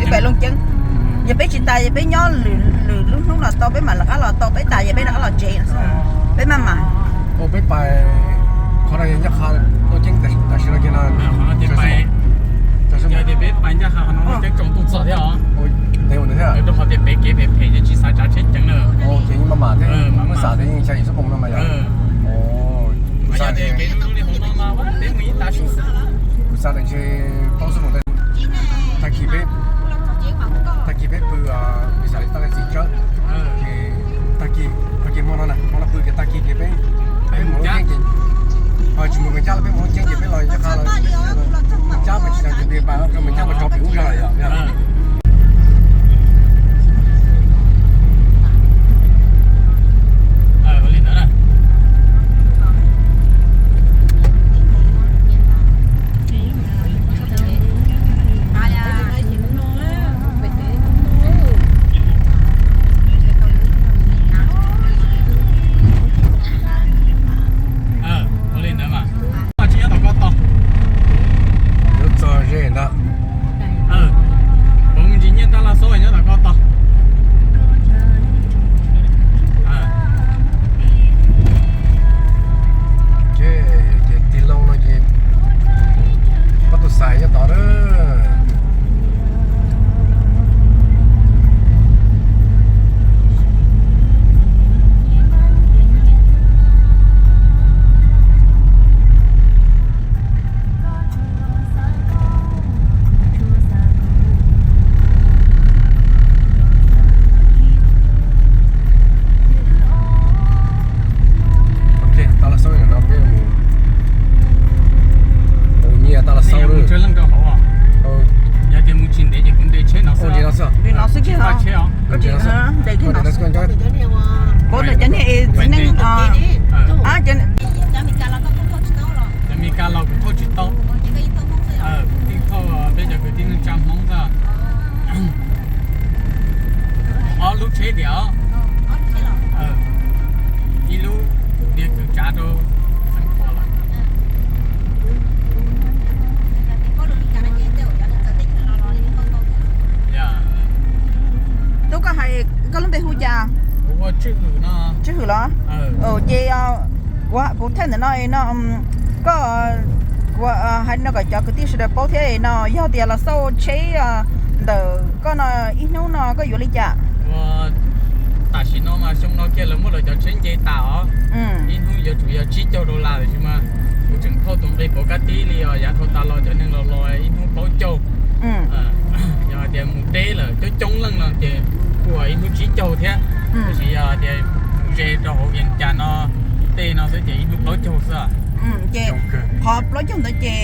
Pem Looj Ceeb. Yog peb tsis tas, yog peb nyob lwm lub hnub los tau, peb mam rov qab los tau, peb tas yog peb rov qab los tsev no xwb. Peb maj mam. Peb pais, qhov no yog nyob qhov Looj Ceeb tam sim no kiag no. Yog tias peb pais ncaj qha qhov no Looj Ceeb tsaus ntuj txog thiab os. Rau qhov tias pem kev phem phem ces tsis xav tsav tsheb ceev na. Ces maj mam thiab, muab xam thiab yeej xya yim xuab moos no mas yog. Yog tias kev zoo li hauv no mas peb mus ib tav su xwb. Kuv xav tias ntshe plaub xuab moos. Tag kis peb, tag kis peb pw, peb xav li tau txiv tsawb. Ces tag kis, tag kis hmo no na, hmo no pw ces tag kis ces peb, peb mus Looj Ceeb ces, tsis mus Moos Cab los peb mus Looj Ceeb ces peb los nyob qha los Moos Cab mas tsis tas ces peb pais rau Moos Cab mas tso pem ub zog lawm yom. Ua li ntawd mas, tsis nyob tom ko tod. Yuav txog ze ntag. Puv mus ntsis nyiaj tab laj xaub nyob tom ko tod. Ces tig loo no ces pab tus xais nyob tod na. Ok, tab laj xaub no peb mus, mus nyiaj tab laj xaub. Yog tias mus tsis ntev ces kuv nres tsheb no xwb. Nres no xwb kiag os. Nres no xwb. Paub ntawm cov niag txiv neej. Cov Meskas los kuv thauj tsis tau. Kuv tij thauj peb cov kwv tij neej tsa Hmoob xwb. Ob lub tsheb tiag os. Ib lub tiag kwv tsav rau Xeev Khuam lawm. Tub, koj hais koj lub npe hu cas? Kuv hu Tswj Hwm no. Tswj Hwm los? Ces kuv thaj ntawm no no, koj hais no kom cov kwv tij sawv daws paub thiab no, yog tias los xauj tsheb ntawm koj no ib hnub no koj yuav li cas? Tam sim no mas xyoo no kiag lawv muab lawv cov tsheb nce tas os. Ib hnub yuav tsum yog tsib caug dollar tiam sis mas kuv tseem thauj tus nqi pauv kab tib li os, yav dhau tas los cov neeg los los ib hnub plaub caug. Yog tias mus deb lawm coob coob leej no ces kuj ib hnub tsib caug thiab. Tiam sis yog tias mus ze rau hauv Vias Cas no tej no xwb ces ib hnub plaub caug xwb. Ces qhov plaub caug ntawd ces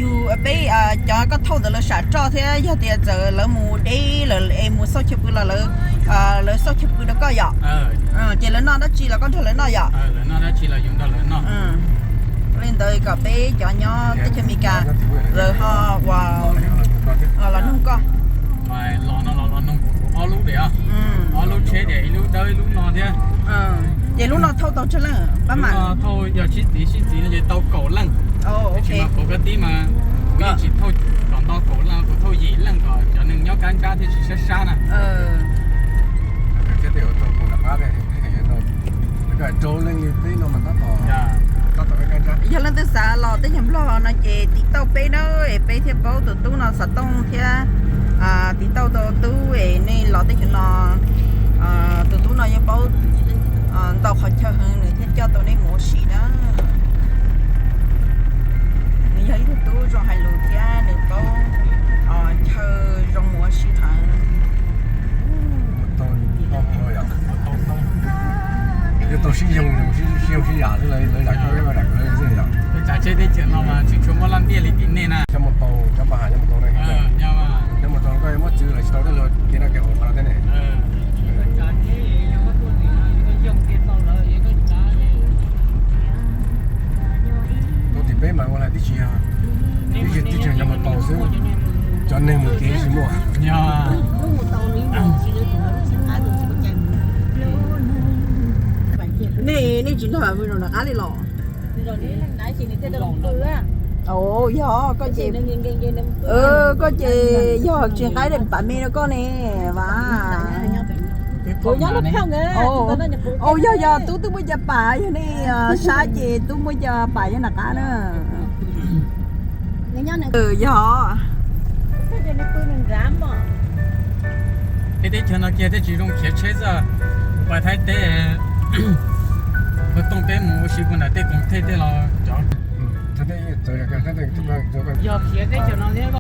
yus peb cov koj thauj ntawd lawv sam roj thiab yog tias txawm lawv mus deb lawm es mus xauj chaw pw los lawv xauj chaw pw rau koj yom? Ces lawv noj dab tsi los koj nrog lawv noj yom? Li ntawd kom peb cov nyob teb chaws Amelikas lawv ho ua los nug koj. Los no los noog kuv ob lub diam, ob lub tsheb diam, ib lub dawb ib lub no thiab. Ces lub no thauj tau tsawg leej pab mas? Thauj yog sib txiv sib txiv no ces tau kaum leej. Tiam sis mas pauv kab tib mas kuv yeej tsis thauj kom nto kaum leej, kuv thauj yim leej kom cov neeg nyob kab ntsab thiaj tsis sab sab na. Rau leej li peb no mas tab tom, tab tom kab ntsab. Yog leej twg xav los teb chaws Nplog no ces tiv tauj peb na, peb thiaj paub tus tub no xov tooj thiab. Tiv tauj tau tub es nej los teb chaws no, tus tub no yeej paub ntau qhov chaw heev nws thiaj coj tau nej mus ua si na. Nws yog ib tug tub zoo hais lus thiab nws paub chaw zoo mus ua si heev. Yuav tau sib yoog, sib yoog sib yam xwb, lawv zam koj peb mam zam lawv xwb yom. Tsav tsheb teb chaws no mas tsis tshua muaj laj ntiaj li tim nej na. Cov mus tau, cov pab has cov mus tau ne. Cov mus tau koj yuav muab txwv lawv tsis tau tej luag kev noj kev haus qhov no thiab ne. Tau tim peb mas ua li tib si, tib si tib si cov mus tau xwb, cov neeg mus kev tsis muaj. Nej, nej tsis nrog mus rau nram qab li los? Yog koj ces, koj ces yog tsis nqaij pam me rau koj ne, Vam. Yog yog, Tub twb muaj cov pam, yog nej sab ces Tub muaj cov pam nyob nram qab na. Yog. Tej teb chaws no kiag thiaj tsis zoo khiav tsheb xwb. Kuv pais Thaib teb, ua Tooj teb mus ua si puag nram tej koom thej tej los cov. Yog khiav teb chaws no thiab.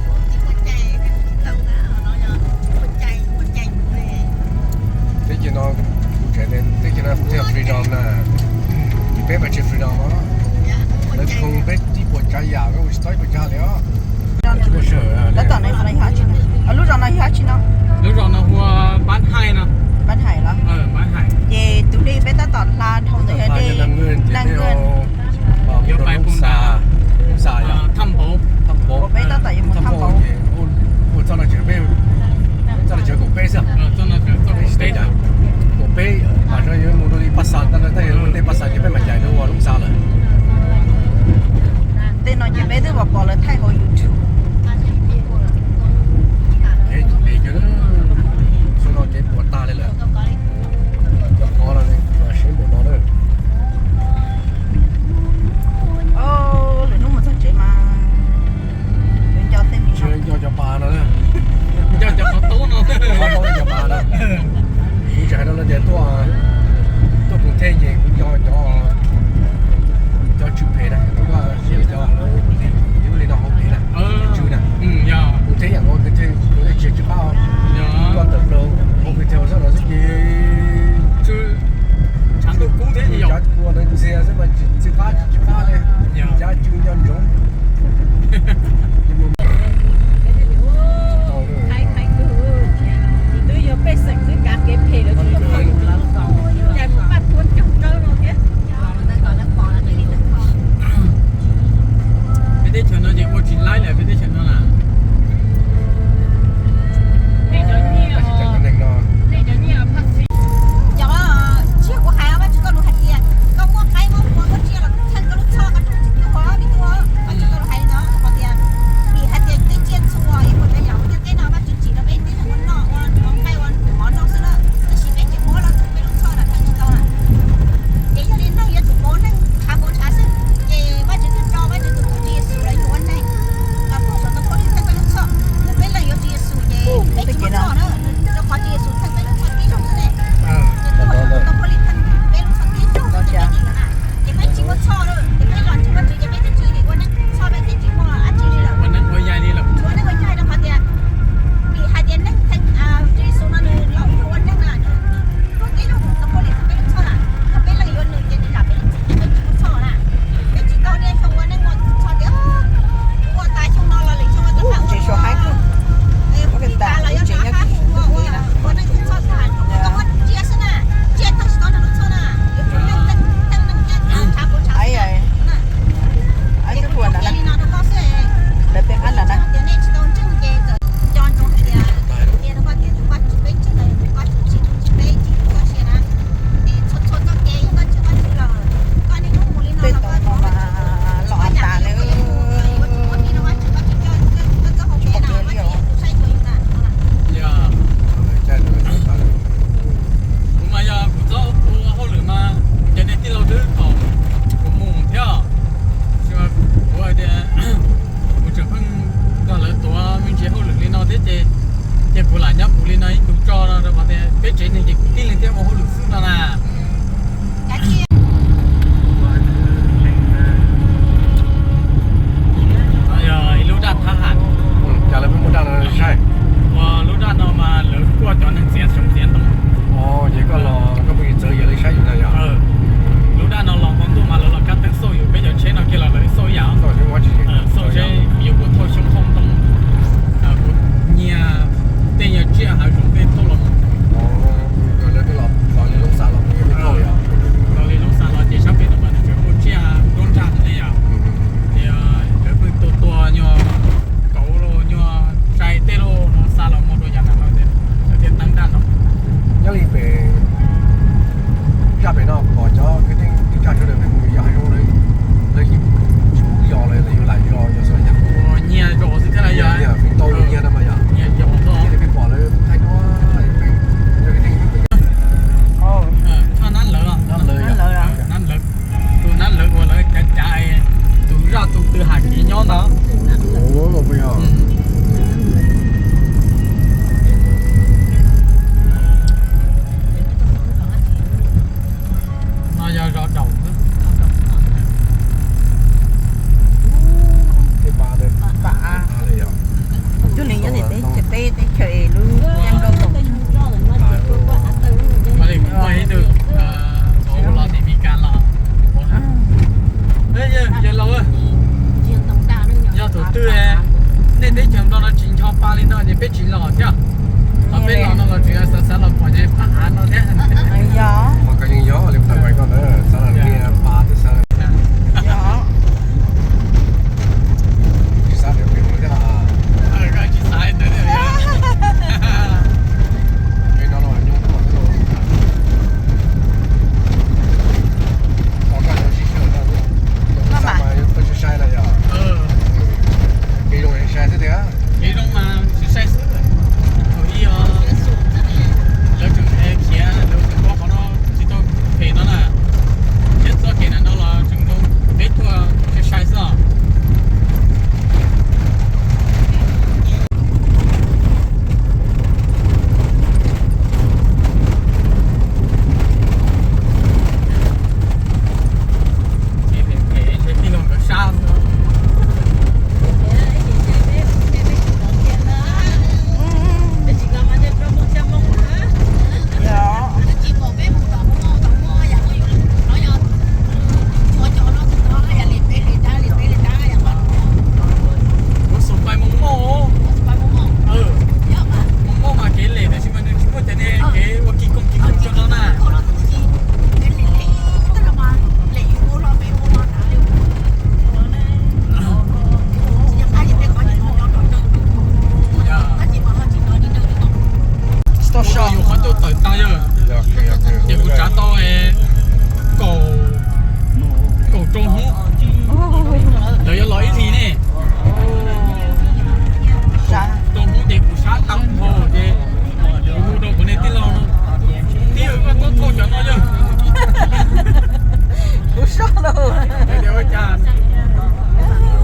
Teb chaws no, kuv tseem tias teb chaws no kuv thiaj freedom na. Ces peb mas tsis freedom os. Lawv khoom peb ib puas tsav yam, peb ua tsis tau ib puas tsav li os. Tab tom no yog dab tsi no? Lub zos no yog dab tsi no? Lub zos no hu ua Pab Hais no. Pab Hais los? Ces tus dej peb tab tom hla dhau ntawd yog dej Naj Nkaj. Thaj Npauv. Peb tab tom yuav mus Thaj Npauv. Ua txoj no tsev peb, txoj no tsev kaum peb xwb. Kaum peb, mas yuav mus rau li Paj Xas, tab sis yog mus tej Paj Xas ces peb mam cais rau ua Loob Xas lawm. Tej no ces peb twb pom lawv thaij hauv YouTube. Xyoo no ces puas tag li lawm. Cov qhov no seb npaum no na. Lwm hnub mus txog tsev mas yuav nco tej me, nco cov pas no, nco cov qhov taub no, cov pas no. Kuv tseem hais rau lawv tias tuaj, tuaj koom thej ces kuv nco cov, cov tswv phem na, kuv nco cov ib li no hauv phem na, tswv na. Koom thej yam no koom thej yuav tsis tsis qab, nco tawm plaws hauv phem thej xwb los xwb ces tshav ntuj kub thiab, cov kua ntawd ntxias xwb mas tsis tsis qab tsis qab li, cov tswv nco ntsoov. Twb yog pej xeem twb kav kev phem lawm, twb yog phem lawm, cas mus paj tuab caug tsawb no thiab. Peb teb chaws no ces ua tsis laib lawm, peb teb chaws no na. Cov, tsis yog kuv hais, Vajtswv txoj lus hais tias koj muaj qaib muaj npua muaj tsiaj los theej koj lub txhoj, koj tsis txhob ua li tuaj. Vajtswv txoj lus hais li no qhov tias, vim hais tias tej tsiaj txhu es puas cov yam ua ntiaj teb no Vajtswv tsim rau peb tib neeg ua noj, ua hmoov nqaij ua hmoov noj xwb na, tab sis peb tseem muab los peb lub txhoj los theej tsis tau na. Ces yog li neeg yuav tsum pauv neeg tshav pauv tshav xwb, ces Vajtswv thiaj tso Vajtswv tus Tub Tswv Yexus los yug ua neeg, los tuag saum ntoo khaub lig theej peb lub txhoj. Yog peb leej yuav Tswv Yexus ces peb tsis muaj txhoj na, rau qhov Tswv Yexus theej peb lub txhoj tib zaug xwb ne. Tuag saum ntoo khaub lig theej peb lub txhoj tib zaug xwb ces peb tsis muaj txhoj na. Ces peb tsis muaj txhoj, ces peb los ntseeg Vajtswv ces peb thiaj tsis ua neeg txhoj, peb thiaj tsis muaj dab tsi li lawm. Tsis ua neeg ua yaig li lawm, tsis ua neeg ua yaig rau qhov tias, vim hais tias neeg theej, Tswv Yexus no nws los yug ua neeg na, tuag tib zaug ntoo khaub lig theej peb lub txhoj na. Yog peb leej yuav nws ces nws zam peb lub txim ces peb tsis muaj txhoj na. Peb tsis tau niaj xyoo ua neej ua txhoj tias ua tas xyoo no los lwm xyoo ua tas, ua tas los yog ua ua ua neej txhoj tag, ua tsiaj xwb na, tsiaj theej tsis tau nrog lub txhoj na, yuav tsum neeg theej neeg tsiaj tshav pauv tshav xwb na. Ces kuv hais li no rau koj xwb, tias nej tsis tau ntseeg ces txawm nco ntsoov hais tias, tias rau koj tias tus Vajtswv peb ntseeg ntawd yog tus Vajtswv tsim tus tsis peb tsis txoj sia na. Ces txhua txhua txoj kev yog koj ntseeg Vajtswv lawm, koj niaj hnub mus li no los koj hnov Vajtswv tus, koj yam li koj yuav tsum muab tis rau Vajtswv, Vajtswv coj koj txoj hauv kev na, Vajtswv yog tus saib xyuas yus na. Kuv mas yog kuv txhob ua hauj lwm mas cov niag tij laug twb kom kuv mus thiab. Tsis mas kuv hais tias kuv tseem pheej nrog lawv tuav me ntsis hauj lwm li no thiab ces, ces kuv lam nyob kuv li no ib tug tso no rau qhov tias peb tsev neeg ces kuv tib leeg thiab ua hauj lwm xwb no na. Yog ib lub daj thab ham. Cas lawv pheej muaj daj no saib? Ua lub daj no mas lawv kuaj cov neeg txiav xyoob txiav ntoo. Ces koj los koj pheej txawv yam li saib yus na yog? Lub daj no los hmo ntuj mas lawv los kab teeb xauj yus, peb cov tsheb no kiag los lawv xauj ib yam. Xauj seb yus puas thauj xyoob thauj ntoo, nyiag tej nyiag tsiaj hav zoov tej thauj los. Lawv twb los, los li lub xas los mus yog peb teb chaws es lub caij nplog tau. Muaj ib tug los tim Meskas los, yawg laus, yog thaum twg nej teb chaws Nplog no tsis ncho pa li no ces peb tsis los thiab. Ho peb los no los tseem xav xav los pom ces phab av no thiab. Yog, yog li tau koj xav pa, tsis xav, tsis xav li pem thiab. Tsis xav ntawd. Pem no los nyuaj koj xwb. Koj sib sib sai sai na yog. Kev zoo sai sai xwb tiag. Kev zoo mas sai sai xwb. Thaum ub lawv tseem khiav, lawv tseem ua qhov no tsis tau phem no na. Thiab txoj kev ntawm no los tseem zoo, peb tuaj sai sai xwb os. Ua xaum pais mus moj. Mus moj mas kev lem tab sis mas nws tsis muaj cov niag kev ua kis koog kis koog tso no na. Tsis tau so, yus qhov ncauj tawm tag yawg. Ces kuv tsav tau kaum, kaum rau hnub, lawv yuav los ib hlis ne. Rau hnub ces kuv sab tau hau ces kuv hu rau kuv niag tij laug no, tij, koj tuaj thauj cov no yawg. Kuv soj lauj. Ua cas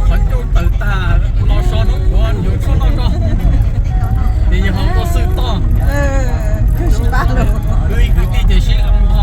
qhov ncauj tawm tag los so hnub kuv yuav tshuaj noj tso. Ces yog ho tuaj xwb toj. Wb ib kwv tij ces sib zoo ho.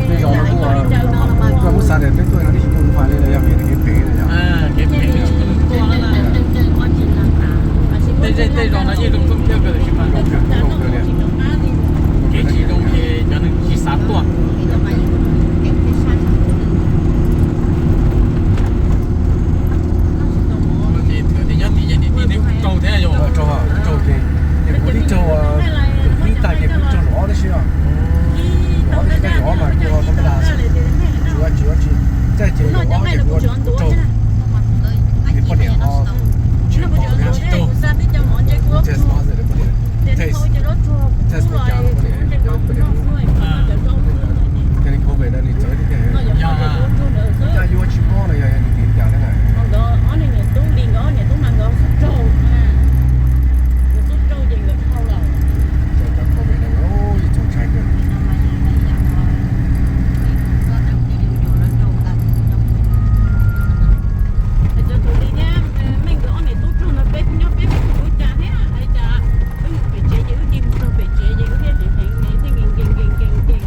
Tej zos no kuj, kuj muab xav tias peb tuaj no tib si nyuj muag li no yog vim kev phem no yog. Kev phem. Tej zej tej zos no yeej zoo nkauj thiab kawg tab sis mas kev tsis zoo ces cov neeg tsis xav tuaj. Ces nyob tim ces niam tij neb kuj raug thiab yom? Raug, raug ces, ces kuv twb raug, kuv ib tag ces kuv raug zaum ob tib si os. Zaum ob tib si, zaum ob mas kuj tau npaj tas, tsis ua tsis ua tsis, txaj ces zaum ob ces kuv raug. Ces poj niam ho tsis raug, tsis raug, txaj xov li poj niam, txaj xov cas los poj niam, poj niam, thiaj li covid no nws txawv thiab tiag. Cas yuav tsis mob no yog nws tim cas thiab na. Cov covid no ib txog tshai kawg. Hais tias tus li thiab, Meej nkawd ob niam tub raug no peb kuj nyob peb kuj ua cas thiab, hais tias wb mus pem tsev ces wb tig mus rau pem tsev ces wb thiaj li heev ne thiaj nkees nkees nkees nkees nkees.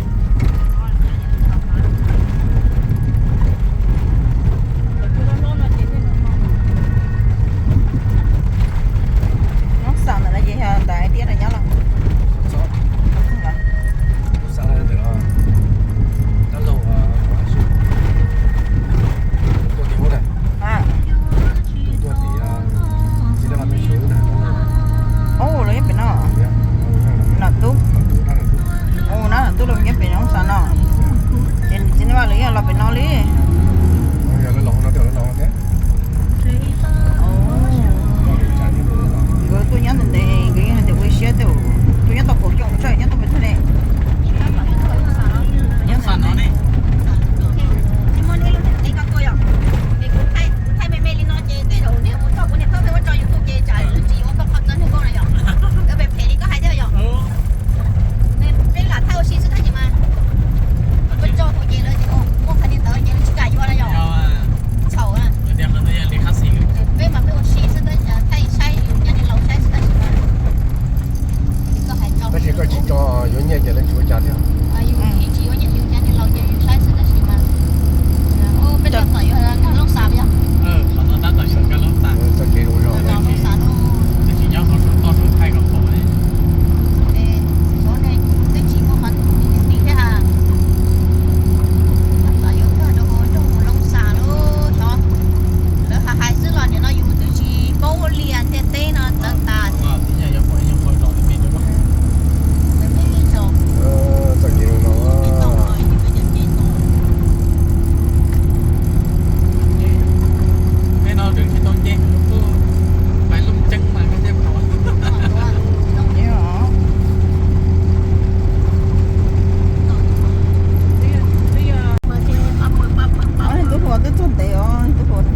Nyob xav ntawm no ces yog ntawm tiab no nyob los? Xav ntawm no, dab laug, tuaj tim ub na, tuaj tim, txiv dab laug peb suav ub na. Ub, lawv nyob pem no. Nom tub. Ub, nab nom tub lawv nyob pem no xav no. Ces txiv dab laug lawv yeej los pem no li. Yog lawv los no, lawv los thiab. Nkawd tuaj nyob ntev ntev, nkawd yeej hais tias ua siab tej, tuaj nyob tau kaum xyoo tshaj nyob tau pes tsawg ne. Nyob xav no ne. Peb lam thaij ua si xwb tab sis mas ua tso tus ces lawv muaj qhov niag ntawd ces lawv tsis kam yuav no yom. Txhaum na. Peb mas peb ua si xwb tab sis thaij saib yus cov niag laus saib xwb tab sis mas koj hais tso. Tab sis koj tsis tso yuav nyiaj ces lawv tsis ua cas thiab. Yus tsis yuav nyiaj yus cov niag laus ces yus saib xwb tab sis mas peb tab tom yuav nkag Loob Xas yog. Qhov no tab tom yuav nkag Loob Xas. Txoj kev zoo zog. Nkag Loob Xas no. Tab sis nyob qhov toj sub thaij kom pom li. Xyov ne, twb tsis muaj qhov twg thiab ha. Tab tom yuav nkag rau nroog Loob Xas lub xyov. Lawv hais hais xwb los nim no yus twb tsis paub ua li, ntiaj teb no txawv tas. Txoj kev zoo no. Tej no tseem tsis tau nce, pais Looj Ceeb mas koj thiaj pom. Tub Huas twb txog ntev os, tub Huas.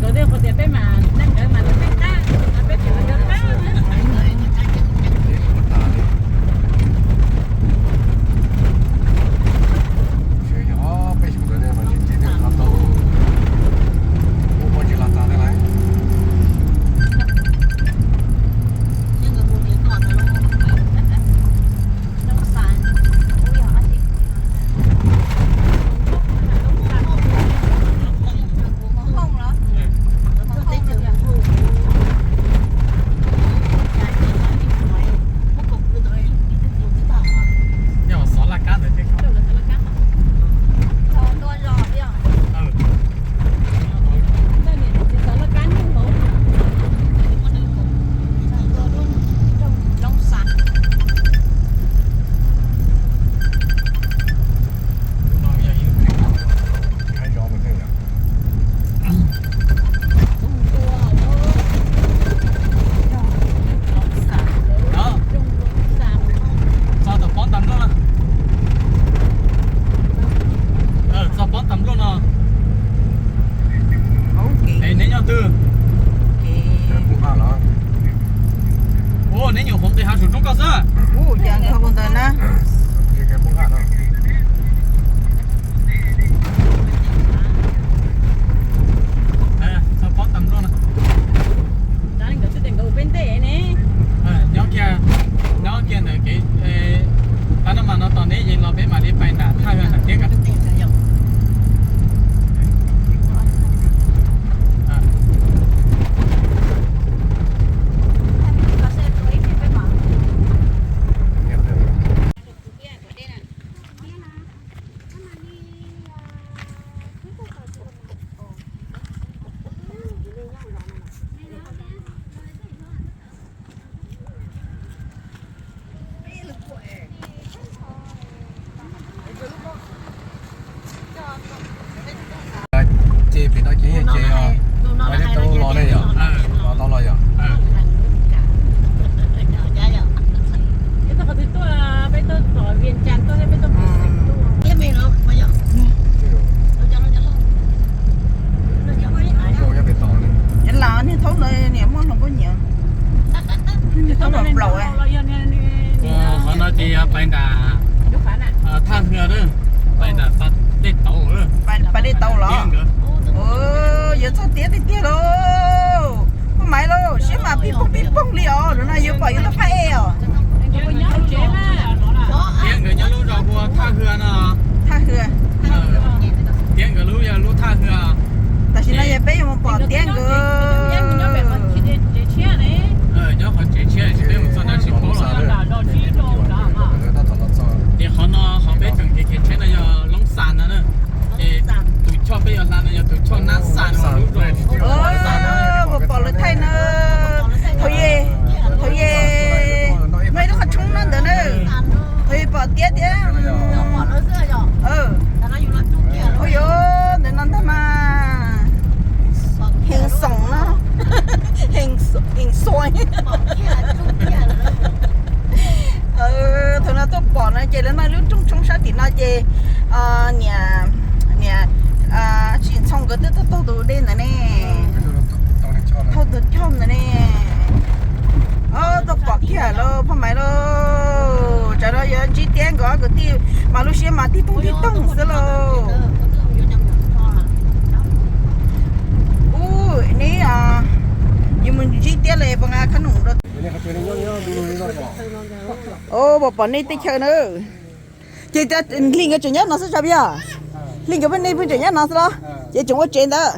Nkawd thiaj tias peb mas neej nkawd mas neej qab, peb tseem nkawd qab. Yog xov laj kab ntawd thiab. Txog tom pob tas nplooj no. Txog pob tas nplooj no. Es neb nyob twg? Ua, neb nyuam qhuav nqis hav zoov roob koj xwb. Txog pob tas nplooj no. Peb los peb mam li pais nram thaj hwj nram tiab. Ces pem no ces ces los tau los ne yom, los tau los yom. Cov laus niag thaub ntawd niam muaj hluas nkauj nyiam, niag thaub nplaum nplaum. Qhov no ces yog pais nram thaj hwj, pais nram pas dej tauv. Pas dej tauv los? Yuav txog tiab tiag tiag lauj. Poj Maiv lauj, siab mas pij poog pij poog li os, no yuav pom yuav tau phaj ej os. Tiab nkawd nyob lub zos hu ua thaj hwj no. Thaj hwj. Tiab nkawd lub yog lub thaj hwj. Tam sim no yog peb yuav mus pom tiab nkawd. Nyob qhov tsev tshiab, peb mus txog ntawd tsis paub los. Ces qhov no qhov peb tseem khiav khiav tsheb no yog Loob Xas no na. Ces tus choj peb yuav hla no yog tus choj Nab Xas no. Mus pom lawv thaij na. Thaum yej, thaum yej, no ib lub qhov tshoob no ntawd na. Thaum yej pom tiab tiab. Ua yuav ntawm no ntag mas. Heev xoom no. Heev xua. Thaum no tuaj pom no ces lawv noj lub rooj tshoob sab tim no ces niam, niam Tsis Ntxhoo nkawd twb tuaj taug tus dej ntawd ne. Taug tus choj ntawd ne. Tuaj pom kiag lauj Phoj Maiv lauj. Tsam no yuav ntsib tiab nkawd ob kwv tij mas lub siab mas tib toog tib toog xwb lauj. Ub, neb yuav mus ntsib tiab los puas nqa khab noom rau? Pom, pom nej teb chaws na. Ces Hli nkawd tseem nyob no xwb tso peb yog? Hli nkawd pheej, nej pheej tseem nyob no xwb los? Ces tseem ua tsev ntawd.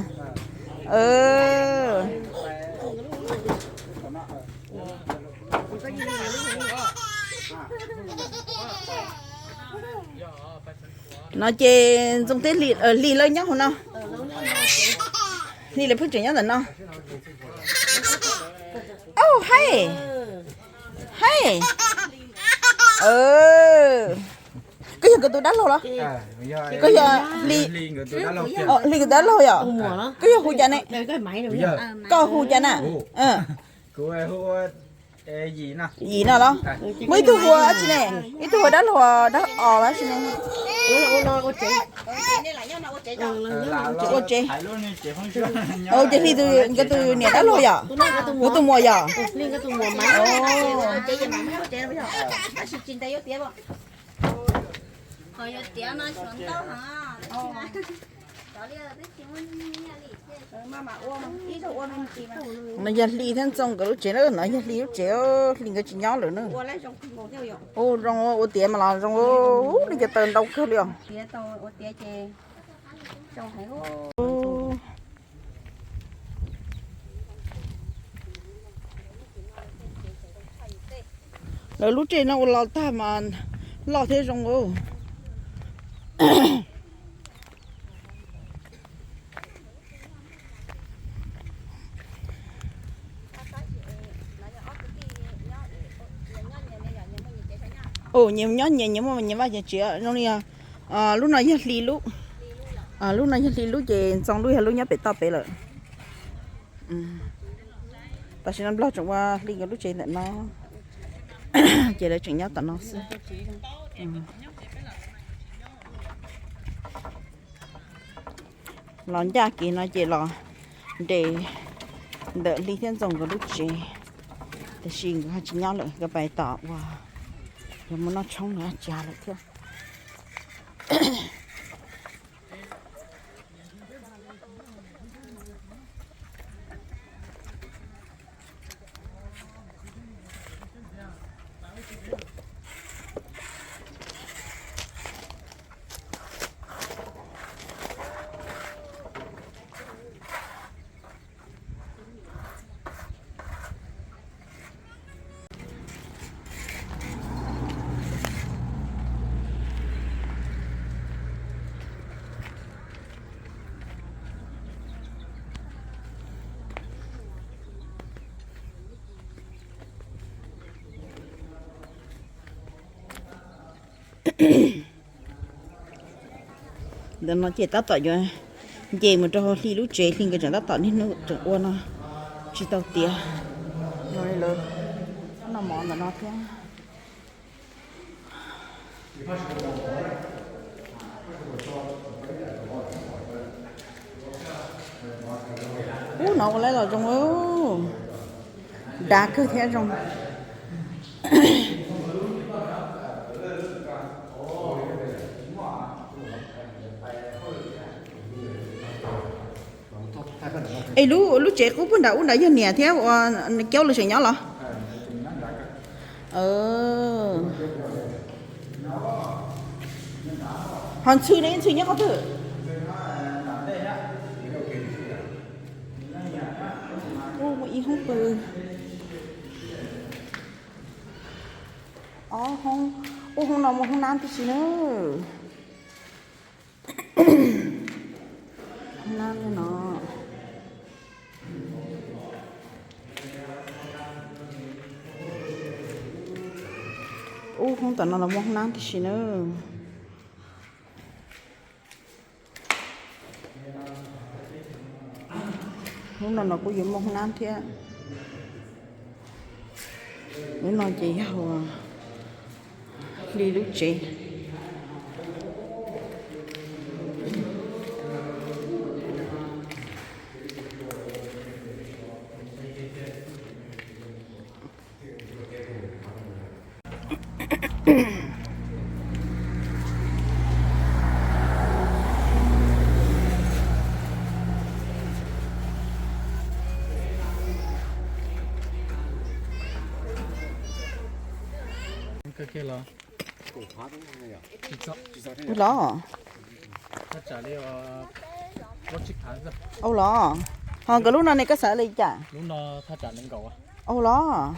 No ces Ntxoov thiab Hli lawv nyob hauv no. Hli lawv pheej tseem nyob ntawm no. Au, haib, haib. Koj yog nkawd tus dab laug los? Koj yog Hli, Hli nkawd tus dab laug yom? Koj yog hu cas ne? Koj hu cas na? Yim no los? Muaj ib tug hu ua dab tsi ne? Ib tug hu ua dab laug, dab os dab tsi ne? Ua tsev. Ces Hli nkawd tus niam dab laug yom? Nkawd tus muam yom? No yog Hli thiab Ntxoov nkawd lub tsev na, no yog Hli thiab Ntxoov nkawd lub tsev, Hli nkawd tsis nyob lawm na. Ua zoo ua tiav mas los zoo, ub, li cov taws ntau kawg li os. Lawv lub tsev no ua los tag mas loj thiab zoo. Nyias nyob nyias, nyias muaj nyias vaj nyias tsev zoo li. Lub no yog Hli lub, lub no yog Hli lub ces Ntxoov lub yog lub nyob pem toj pem lawm. Tam sim no Nplog tseem ua Hli nkawd lub tsev ntawm no, ces lawv tseem nyob tom no xwb. Los ncaj kev no ces los nres ntawm Hli thiab Ntxoov nkawd lub tsev, tiam sis nkawd ho tsis nyob lawm, nkawd pais tom uas yog mus noj tshoob no cas lawm thiab. Ntawm no ces tab tom yuav nce mus rau hauv Hli lub tsev, Hli nkawd tseem tab tom niaj hnub tseem ua no tsis tau tiav. No lawv noj mov ntawm no thiab. Ub, no ua lawv los zoo, dav kawg thiab zoo. Es lub, lub tsev qub puag nram ub nrad yog niam thiab ua, Caub lawv tseem nyob los? Ho Ntxhw ne, Ntxhw nyob qhov twg? Ub, muaj ib hoob pw. Ob hoob, ub, hoob no muaj hoob nab tib si na. Hoob nab no. Ub, hoob tom no los muaj hoob nab tib si na. Hnub no no kuj yuav muaj hoob nab thiab. Lub no ces yog Hli lub tsev. Los? Ua los? Ho nkawd lub no ne koj xav li cas? Ua los?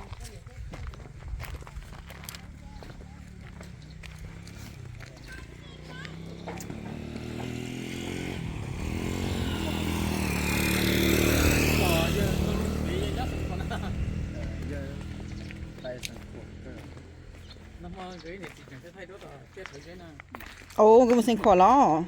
Au, nkawd mus xeev khuam los?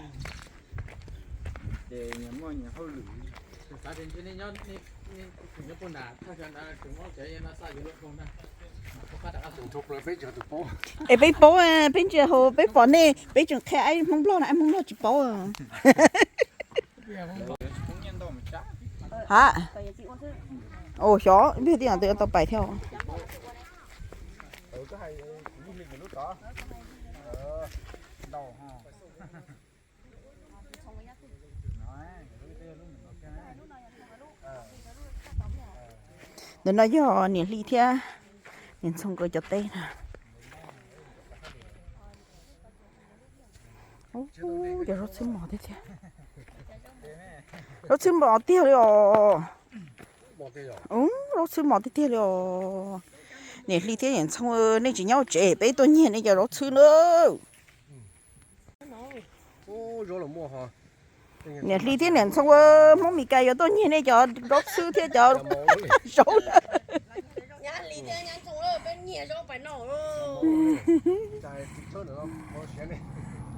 Es peb paub, peb ntsia hauv peb pom nej, peb tseem qhia aib Hmoob Nplog no, aib Hmoob Nplog tsis paub. Ha, xyov, ib pliag twb tau pais thiab. Ntawm no yog niam Hli thiab niam Ntxhoo nkawd cov teb na. Ub, cov zaub txhwb mos tiag tiag. Zaub txhwb mos tiag li os. Ub, zaub txhwb mos tiag tiag li os. Niam Hli thiab niam Ntxhoo, nej tsis nyob tsev peb tuaj nyiag nej cov zaub txhwb na. Niam Hli thiab niam Ntxhoo, Hmoob Mes Kas yuav tuaj nyiag nej cov zaub txhwb thiab cov zaub.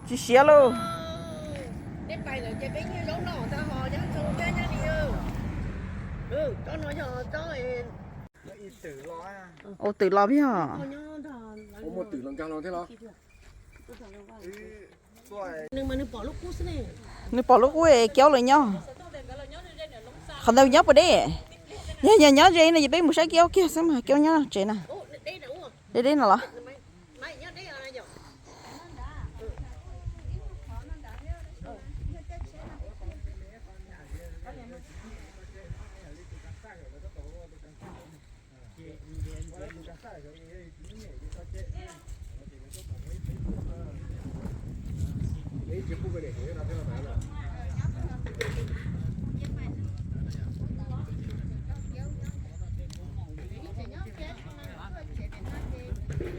Tsis siav lauj. Ua twm los yog. Nws pom lub qub es Kiaub lawv nyob. Qhov ntawd nyob puas deb? Yog, yog nyob ze no ces peb mus saib Kiaub kiag xwb mas, Kiaub nyob tsev na. Deb deb no los?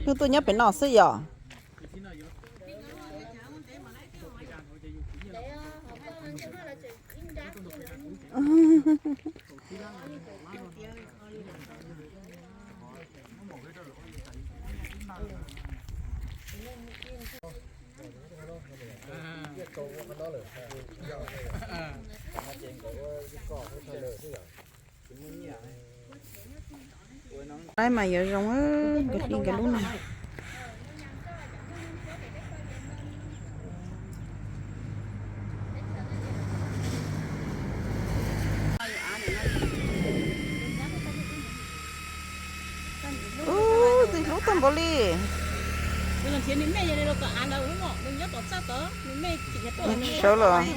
Hnub tuaj nyob pem no xwb yom. Laib mas yuav zoo, nkawd hli nkawd lub no. Ub, ntxim hlub tag npaum li. Sawv los.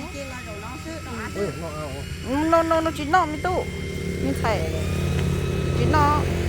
No no no, tsis noj me tub, me ntxhais, tsis noj.